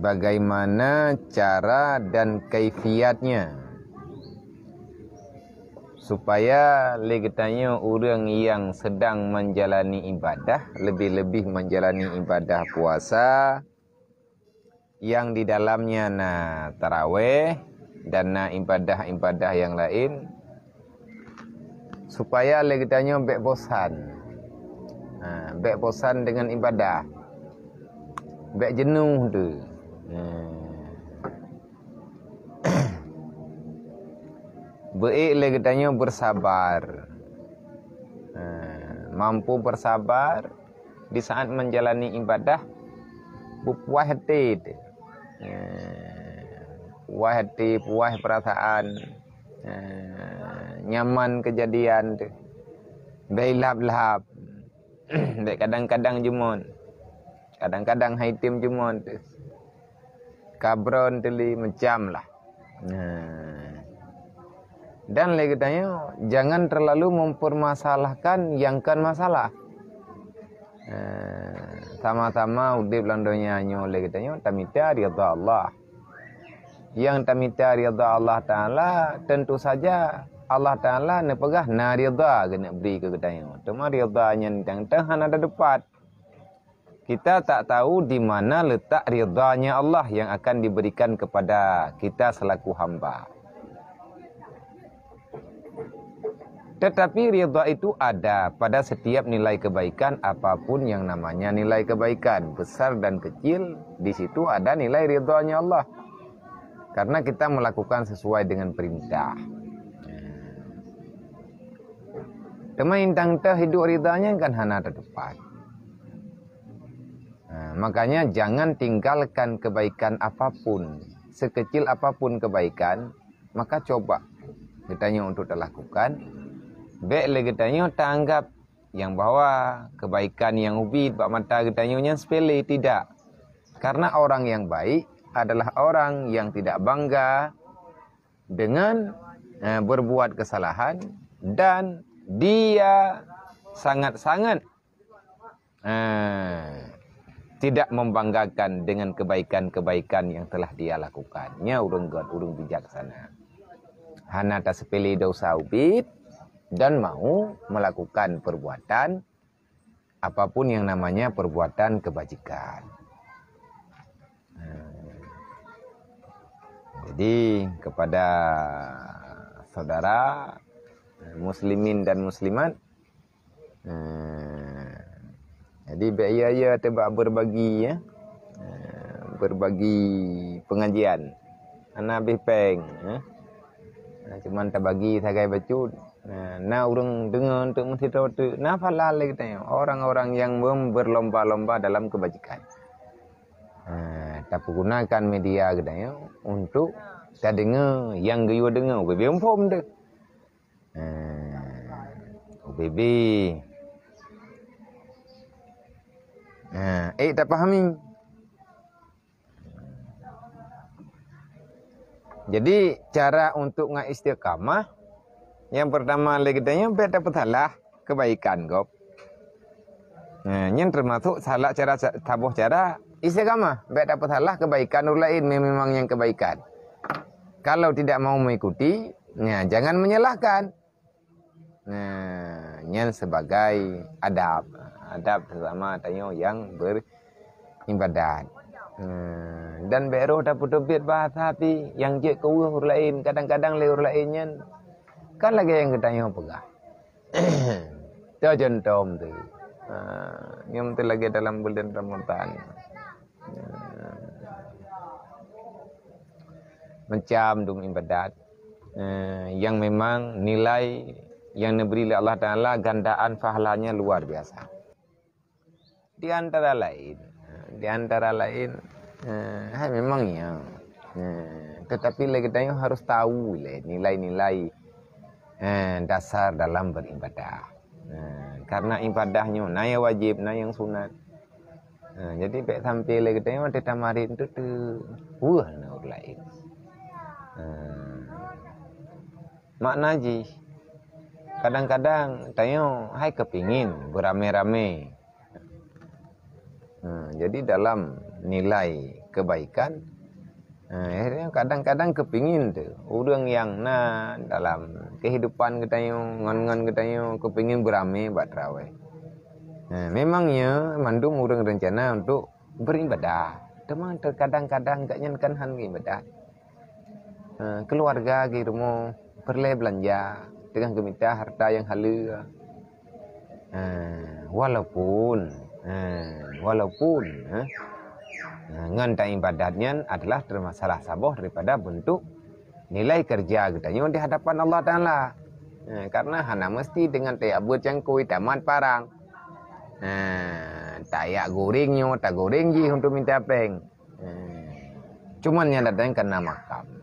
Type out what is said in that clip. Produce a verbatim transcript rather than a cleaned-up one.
Bagaimana cara dan kaifiatnya supaya lé geutanyoe ureuëng nyang sedang menjalani ibadah, lebih-lebih menjalani ibadah puasa yang di dalamnya na taraweh dan na ibadah-ibadah yang lain, supaya lé geutanyoe bék bosan. Ha, bék bosan dengan ibadah. Bék jenuh tu. Ha. Beuék lé geutanyoe bersabar. Ha, mampu bersabar di saat menjalani ibadah, puas até tu. Ha, puas até, puas perasaan. Ha, nyaman kejadian tu. Bék lhab-lhab. Bék kadang-kadang jumon. Kadang-kadang hai tem jumon tu. Kabron teuli macam lah. Nah. Dan lé geutanyoe, jangan terlalu mempermasalahkan yang kan masalah. Nah, sama-sama udeb lam donya nyoe lé geutanyoe, tamita ridha Allah. Yang tamita ridha Allah Ta'ala, tentu saja Allah Ta'ala neupeugah na ridha geuneuk bri keu geutanyoe. Teuma ridha nyan teuh hana teupat. Kita tak tahu di mana letak ridhanya Allah yang akan diberikan kepada kita selaku hamba. Tetapi ridha itu ada pada setiap nilai kebaikan, apapun yang namanya nilai kebaikan, besar dan kecil, di situ ada nilai ridhanya Allah. Karena kita melakukan sesuai dengan perintah. Teuma intan teuh hidup ridhanya kan hana teutupat. Nah, makanya jangan tinggalkan kebaikan apapun, sekecil apapun kebaikan, maka coba geutanyoe untuk talakukan. Bék lé geutanyoe taanggap yang bahwa kebaikan yang ubit bak mata geutanyoe nyan sepele, tidak. Karena orang yang baik adalah orang yang tidak bangga dengan, eh, berbuat kesalahan dan dia sangat-sangat, eh, tidak membanggakan dengan kebaikan-kebaikan yang telah dia lakukan. Nyan ureuëng gét, ureuëng bijaksana. Hana tasepele dosa ubit dan mau melakukan perbuatan apapun yang namanya perbuatan kebajikan. Nah, jadi kepada saudara muslimin dan muslimat, nah, jadi bék ya-ya teuh bak berbagi, ya. Nah, berbagi pengajian. Hana habéh péng, ya. Nah, cuman tabagi sagai bacut. Nah, na ureuëng deungoe untuk meusidroe teuk, na pahala lé geutanyoe, orang-orang yang mem-, berlomba-lomba dalam kebajikan. Nah, tapegunakan media geutanyoe untuk tadeungoe nyang geuyue deungoe, ubé-bé muphom teuh. Nah, ubé-bé. Nah, ék tapahami. Jadi, cara untuk ngaistiqamah, yang pertama lé geutanyoe bék tapeusalah kebaikan gob. Nah, nyan termasuk salah cara, saboh cara istiqamah. Bék tapeusalah kebaikan ureuëng laén, memang nyang kebaikan. Kalau tidak mau mengikuti, nah, jangan menyalahkan. Nah, nyan sebagai adab. Adab sesama tanyoe nyang beribadat. Nah, dan bék roh tapeuteubiet bahasa pih nyang jeuet keu ureuëng laén. Kadang-kadang lé ureuëng laén nyan kan lagée nyang geutanyoe peugah. Teuh contoh teuh. Ha, nyoe teuh lagée dalam buleuen Ramadhan. Macam dum ibadat, eh, yang memang nilai yang neubri lé Allah Taala gandaan pahalanya luar biasa. Di antara lain, di antara lain, eh, hai memang ya, eh, tetapi lé geutanyoe harus tahu lé nilai-nilai, eh, dasar dalam beribadah. Eh, karena ibadah nyoe na nyang wajib, na nyang sunat. Ha, jadi bék sampai lé geutanyoe watée tamarit tu teu-, weueh na ureuëng laén. Ha. Makna jih, kadang-kadang tanyoe hai keupingin beurame-rame. Ha, jadi dalam nilai kebaikan. Ha, akhirnya kadang-kadang kepingin tu ureuëng nyang na dalam kehidupan geutanyoe, ngon-ngon geutanyoe kepingin beurame bak traweh. Ha, memangnya mandum ureuëng rencana untuk beribadah. Teuma terkadang-kadang gak nyan kan han ibadah. Ha, keluarga di rumah perlu belanja dengan gemita harta yang halal. Ha, walaupun, ha, walaupun, ha, ha, ngon ibadat nyan adalah termasuk salah saboh daripada bentuk nilai kerja geutanyoe di hadapan Allah Taala. Ha, karena hana mesti dengan tayak buet cangkui tamat parang. Ha, tayak goreng nyoe, tagoreng jih untuk minta peng. Ha, cuman nyan datang karena makam.